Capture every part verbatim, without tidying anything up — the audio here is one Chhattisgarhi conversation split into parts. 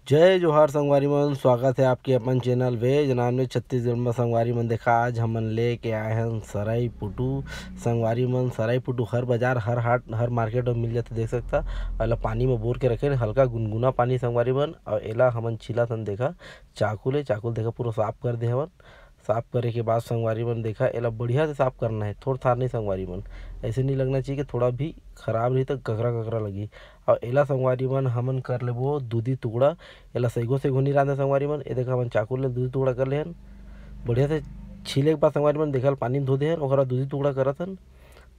जय जोहार संगवारी मन, स्वागत है आपके अपन channel veg non veg Chhattisgarh में। संगवारी मन, देखा, आज हमन लेके आए हन सराई पुटू। संगवारी मन, सराई पुटू हर बाजार, हर हाट, हर मार्केट में मिल जाथे, देख सकता। एला पानी में बोर के रखे हन, हल्का गुनगुना पानी संगवारी मन। और एला हमन छीलत हन, देखा, चाकू ले। चाकू ले, देखा, पूरा साफ कर दे हवन। साफ करे के बाद संगवारी मन, देखा, एला बढ़िया से साफ करना है, थोड़ थार नहीं संगवारी मन। ऐसे नहीं लगना चाहिए कि थोड़ा भी खराब रही तो ककरा ककरा लगी। और एला संगवारी मन, हमन कर लेबो दूधी टुकड़ा। एला सैगो सैगो नहीं रांधे संगवारी मन। ये देखा, हमन चाकू ले दूधी टुकड़ा कर लेहन। बढ़िया से छीले के बाद संगवारी मन, देखा, पानी में धो देहन, ओकरा दूधी टुकड़ा करत हन।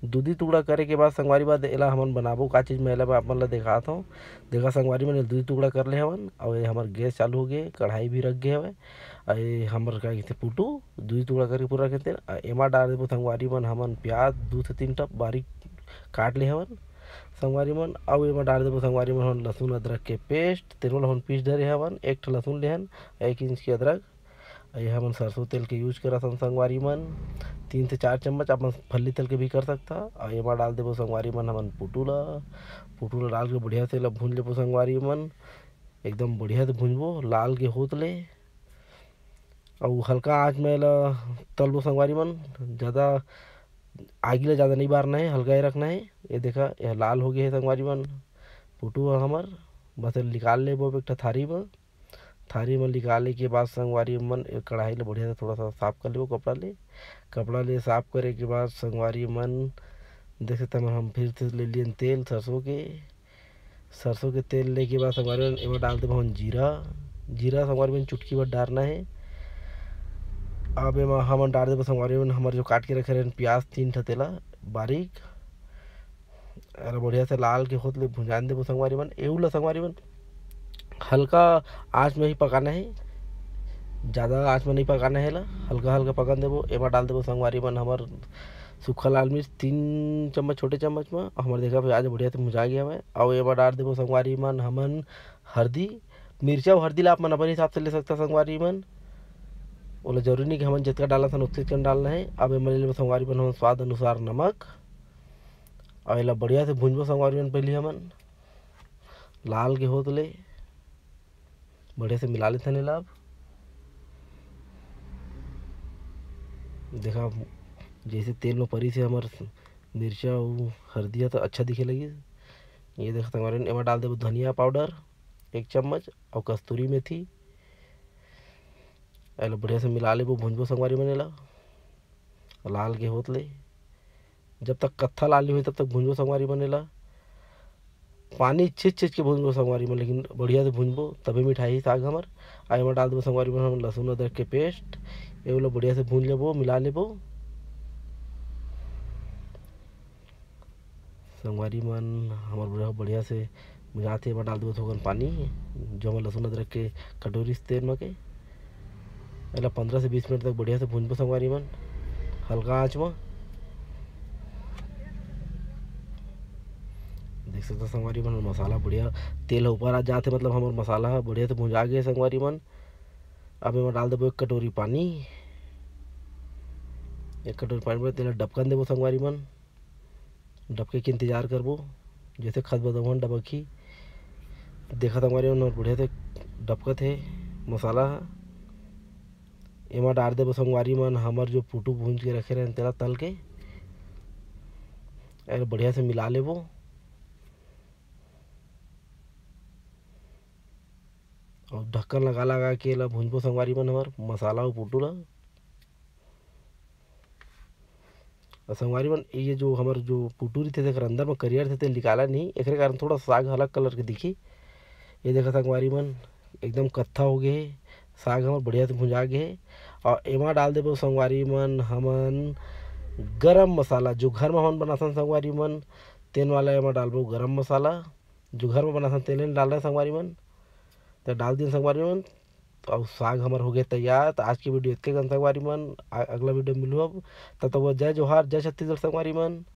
दूधी टुकड़ा करे के बाद संगवारी, बाद एला हमन बनाबो का चीज में, एला मैं आप मन ला देखात हूँ। देखा संगवारी मन, दूधी टुकड़ा कर ले हवन। और ये हमर गैस चालू हो गए, कढ़ाई भी रख गए हवे। और ये हमर का कहते, पुटू दूधी टुकड़ा करके पूरा रखे थे। और एमा डाल देबो संगवारी मन, हमन प्याज दू से तीन ठप बारीक काट ले हवन संगवारी मन। और एमा डाल देबो संगवारी मन, हमन लहसुन अदरक के पेस्ट, तेनो ला हमन पीस डरे हवन। एक ठो लहसुन लेहन, एक इंच के अदरक। ये हमन सरसों तेल के यूज करत हन संगवारी मन, तीन से चार चम्मच। अपन फल्ली तेल के भी कर सकता। और एमा डाल देबो संगवारी मन, हमन पुटू ला, पुटू ला डाल के बढ़िया से ला भून लेबो संगवारी मन। एकदम बढ़िया से भूनबो, लाल के होत ले। और हल्का आंच में ला तलबो संगवारी मन, ज़्यादा आगी ला ज़्यादा नहीं बारना है, हल्का ही रखना है। ये देखा, यह लाल हो गया है संगवारी मन, पुटू ह हमर। बस एला निकाल लेबो अब एक ठा थारी में। थारी में निकाले के बाद संगवारी मन, एक कढ़ाई ले बढ़िया से थोड़ा सा साफ कर लेबो कपड़ा ले। कपड़ा ले साफ करे के बाद संगवारी मन, देख सकते हैं, हम फिर से ले लिए तेल सरसों के। सरसों के तेल लेके बाद संगवारी मन, एमा डाल देबो हम जीरा। जीरा संगवारी मन चुटकी भर डालना है। अब एमा हमन डाल देबो संगवारी मन, हमर जो काट के रखे रहन प्याज तीन ठा, तेला बारीक, अरे, बढ़िया से लाल के होत ले भुंजान देबो संगवारी मन। एहू ला संगवारी मन, हल्का आंच में ही पकाना है, ज़्यादा आंच में नहीं पकाना है ला, हल्का हल्का पकन देबो। एमा डाल देबो संगवारी मन, हमर सूखा लाल मिर्च तीन चम्मच, छोटे चम्मच में। हमर देखा प्याज बढ़िया से भुंजा गया हवे। और एमा डाल देबो संगवारी मन, हमन हरदी। मिर्चा और हरदी ला आप मन अपन हिसाब से ले सकता संगवारी मन, ओला जरूरी नहीं कि हमन जितना डालत हन, उतने कन डालना है। अब एमा ले लेबो संगवारी मन, हमन स्वाद अनुसार नमक। और एला बढ़िया से भूंजबो संगवारी मन, पहली हमन लाल के होत ले बढ़िया से मिला लेथन एला। अब देखा, जैसे तेल में परी से हमर मिर्चा अउ हरदिया तो अच्छा दिखे लगी। ये देखा संगवारी मन, एमा डाल देबो धनिया पाउडर एक चम्मच और कस्तूरी मेथी। एला बढ़िया से मिला लेबो, भूंजबो संगवारी मन एला लाल के होत ले। जब तक कत्था लाल नहीं होई, तब तक भूंजबो संगवारी मन एला। पानी छीच छीच के भूंजबो संगवारी मन, लेकिन बढ़िया से भूंजबो, तबे मिठाई साग हमर। आ एमा डाल देबो संगवारी मन हम लहसुन अदरक के पेस्ट। एहू ला बढ़िया से भूंज लेबो, मिला लेबो। संगवारी मन, हमर बुढ़ा बढ़िया से मिलात हे। एमा डाल देबो थोकन पानी, जो हमर लहसुन अदरक के कटोरी से तेल म के। एला पंद्रह से बीस मिनट तक बढ़िया से भूंजबो संगवारी मन, हल्का आंच म। देख सकता संगवारी मन, मसाला बढ़िया, तेल ह ऊपर आ जात हे, मतलब हमर मसाला ह बढ़िया से भुंजा गे हे संगवारी मन। अब एमा डाल देबो एक कटोरी पानी। एक कटोरी पानी में तेला डबकन देबो संगवारी मन। डबके के इंतजार करबो, जैसे खत बदौहन डबकही। देखा संगवारी मन, बढ़िया से डबकत हे मसाला ह। एमा डाल देबो संगवारी मन, हमर जो पुटू भूंज के रखे रहन, तेला तल के एला बढ़िया से मिला लेबो। और ढक्कन लगा लगा के एला भूंजबो संगवारी मन, हमर मसाला अउ पुटू ला। और संगवारी मन, ये जो हमर जो पुटू रहिथे, तेकर अंदर में करिया रहिथे, ते निकाला नहीं, एकरे कारण थोड़ा साग अलग कलर के दिखी। ये देखा संगवारी मन, एकदम कत्था हो गए हे, साग हमर बढ़िया से भुंजा गए हे। और एमा डाल देबो संगवारी मन, हमन गरम मसाला, जो घर में हमन बनाथन संगवारी मन, तेन वाला एमा डालबो गरम मसाला। जो घर में बनाथन, तेन डाल रहे संगवारी मन, तो डाल दिन संगवारी मन। और साग हमर हो गए तैयार। तो आज की वीडियो इतके कन संगवारी मन, आ-, अगला वीडियो मिलू अब। तब तक वो जय जोहार, जय छत्तीसगढ़ संगवारी मन।